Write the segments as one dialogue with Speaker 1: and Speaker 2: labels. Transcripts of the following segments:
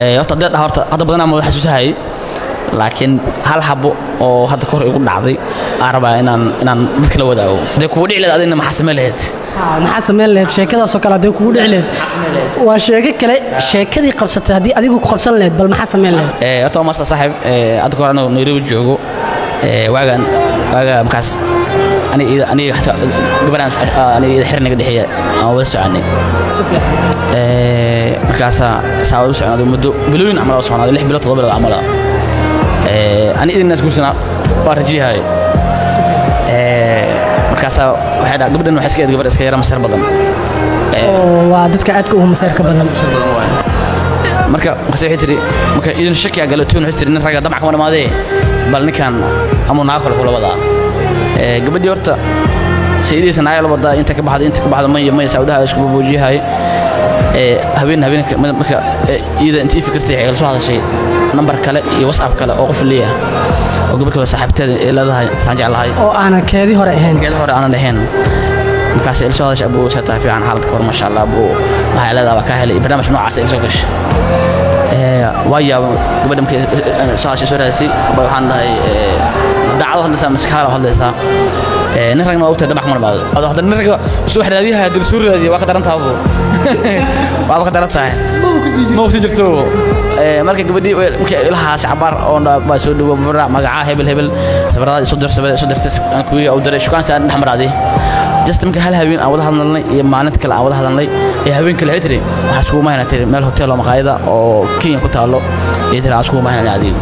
Speaker 1: Horta hadee dhaha, horta hadda badanaa ma wada xasuusahay, laakiin hal xabo oo hadda kahor igu dhacday aan rabaa inaan dadka la wadaago. Dee kugu dhici lahayd adina, maxaa samayn lahayd?
Speaker 2: Maxaa samayn lahayd sheekadaasoo kale haddii kugu dhici lahayd? Waa sheeko kale. Sheekadii qabsatay haddii adigu ku qabsan lahayd, bal maxaa samayn lahayd?
Speaker 1: Horta waa maasta saaxiib. Hadda kahor anigu Nairobi joogo, waagaan waaga markaas aniga xataa gabadhaan aniga iyada xir naga dhexeeya aan wada soconay. Markaasaa saa wada soconaaday muddo bilooyin camal oo soconaaday, 6 bilood, 7 bilood camal ah. Ani idin inaas guursanaa waa rajiyahay. Markaasaa waxay dhaha gabadhan waxay iska eed gabadh iska yara masar badan.
Speaker 2: Oo waa dadka aadka ugu masayrka badan.
Speaker 1: Masar badan waaye. Marka markaase waxay tiri, marka idin shakiyaa galo tuun, waxay tiri nin ragga damac kama dhamaadee, bal ninkan amuu naago kale kula wadaa. Gabadhii horta sayidhiisa naaga la wadaa, inta ka baxdo, inta ka baxdo, maya maya sawdaha isku buujiyahay. Habeen habeenka marka iyada inta ii fikirtay waxay kala soo hadashay nambar kale iyo WhatsApp kale oo qof leeyahay oo gabadh kale saaxiibteeda ay leedahay saan jeclahay.
Speaker 2: Oo aanan keedii hore ahayn.
Speaker 1: Keeda hore aanan ahayn. Markaas ila soo hadashay, abuu saa tahay, fiican, xaaladka hor, maasha Allah, abuu waxay leedahay waa kaa helay, barnaamij noocaas ila soo gashay. Waa yaaba gabadha markay soo hadashay, soo raadisay ba waxaan dhahay, daacado hadlaysaa mise kaala hadlaysaa? Nin ragna waa ogtahay damac kuma dhamaado. Ado hadda nin ragga soo wax raadiyaha haddii lasoo raadiyo waa ka daran tahay, abu waaba ka daran tahay, ma kusii jirto. Marka gabadhii markay ilahaas cabaar oo baa soo dhawo bara magacaa hebel hebel sawirada soo dir, sawirada soo dirtay aan kuwii u diray shukaansi aan dhex maraaday. Just marka hal habeen aan wada hadalnay iyo maalinta kale aan wada hadalnay ee habeen kale waxay tiri waxaa iskugu mahaynaa, tiri meel hotel oo maqaayada oo Kenya ku taalo iyo tiri aan iskugu mahaynaa adiga.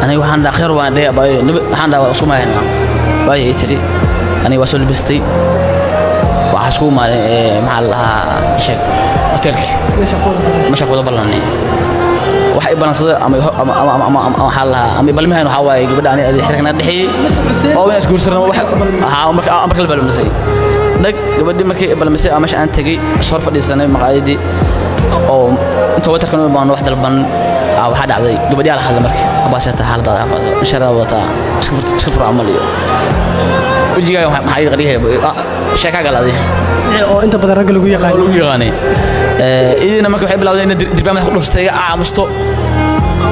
Speaker 1: Aniga waxaan dhaha khayr waan dhahay abaayo, waxaan dhaha waa isku mahaynaa waayo. Ay tiri aniga waa soo labistay, waxaa iskugu maalin, maxaa la dhahaa, sheeg hotelkii meesha ku wada ballanay. Wax i ballansaday ama ama ama ama ama waxaa la dhahaa ama balmihan waxaa waaye gabadha ani adi xirka naga dhexeeyey oo inaan isguursano wax haa marka la balmisay dhag. Gabadhii markii i balmisay aa meesha aan tegey, soo fadhiisanay maqaayadii oo inta watarkan u imaano wax dalban aa waxaa dhacday gabadhii aa la hadlay. Marka abaasee tahay, xaaladaada insharaa wadataa, iska fur, iska fur camal iyo wejigaaga maxaa ii qariyahay, sheekaa galaaday.
Speaker 2: Oo inta badan ragga lagu yaqaan.
Speaker 1: Lagu yaqaanay. Iyadina marka waxay bilowday inay dirbaan madax ku dhuftay, iga aamusto.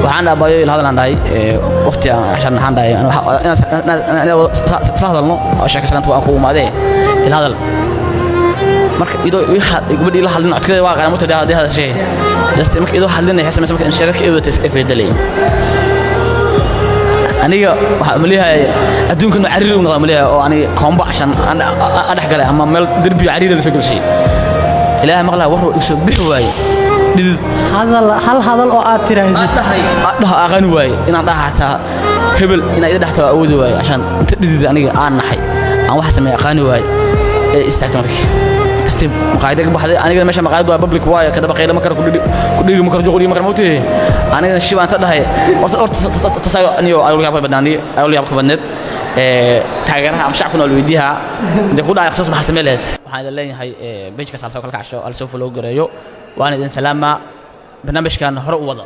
Speaker 1: Waxaan dhahay abayo ila hadal aan dhahay waqti aan cashan waxaan dhahay inaan isla hadalno oo sheekaysanaanta waan kugu imaadee ila hadal. Marka iyadoo gabadhii ila hadlin codkeeda waa qaadan mugta haddii hadashay. Just marka iyadoo hadlinay waxay samaysay marka inshareerka ay wadatay ay feedalay. Aniga waxaa maleeyahay adduunka noo cariiri u noqda maleeyahay oo aniga koombo cashan aan dhex galay ama meel derbi cariiri la soo gelshay. Ilaahay maqlaa waruu igu soo bixi waaye dhidid.
Speaker 2: Hadal, hal hadal oo aad tiraahdid.
Speaker 1: Aan dhahay aan dhaho aqaani waaye inaan dhaha xataa hebel inaan ida dhexta waa awoodi waaye cashan inta dhidid aniga aan naxay aan waxa sameey aqaani waaye ee istaagtay. Markii tartiib maqaayada ka baxday, anigana meesha maqaayad waa public waaye, ka daba qayla ma karo, ku dhigi ma karo, juqri ma karo mawtee. Anigana shib aan ta dhahay. Horta horta tasaga aniyo ay yaab badnaani ay yaab badneed. Taageeraha ama shacabkuna la weydiiyaa dee ku dhacay qisas maxaa samee lahayd. Waxaan idin leeyahay page-kaas hal soo kala kacsho, hal soo follow gareeyo. Waan idin salaamaa, barnaamijkan hore u wada.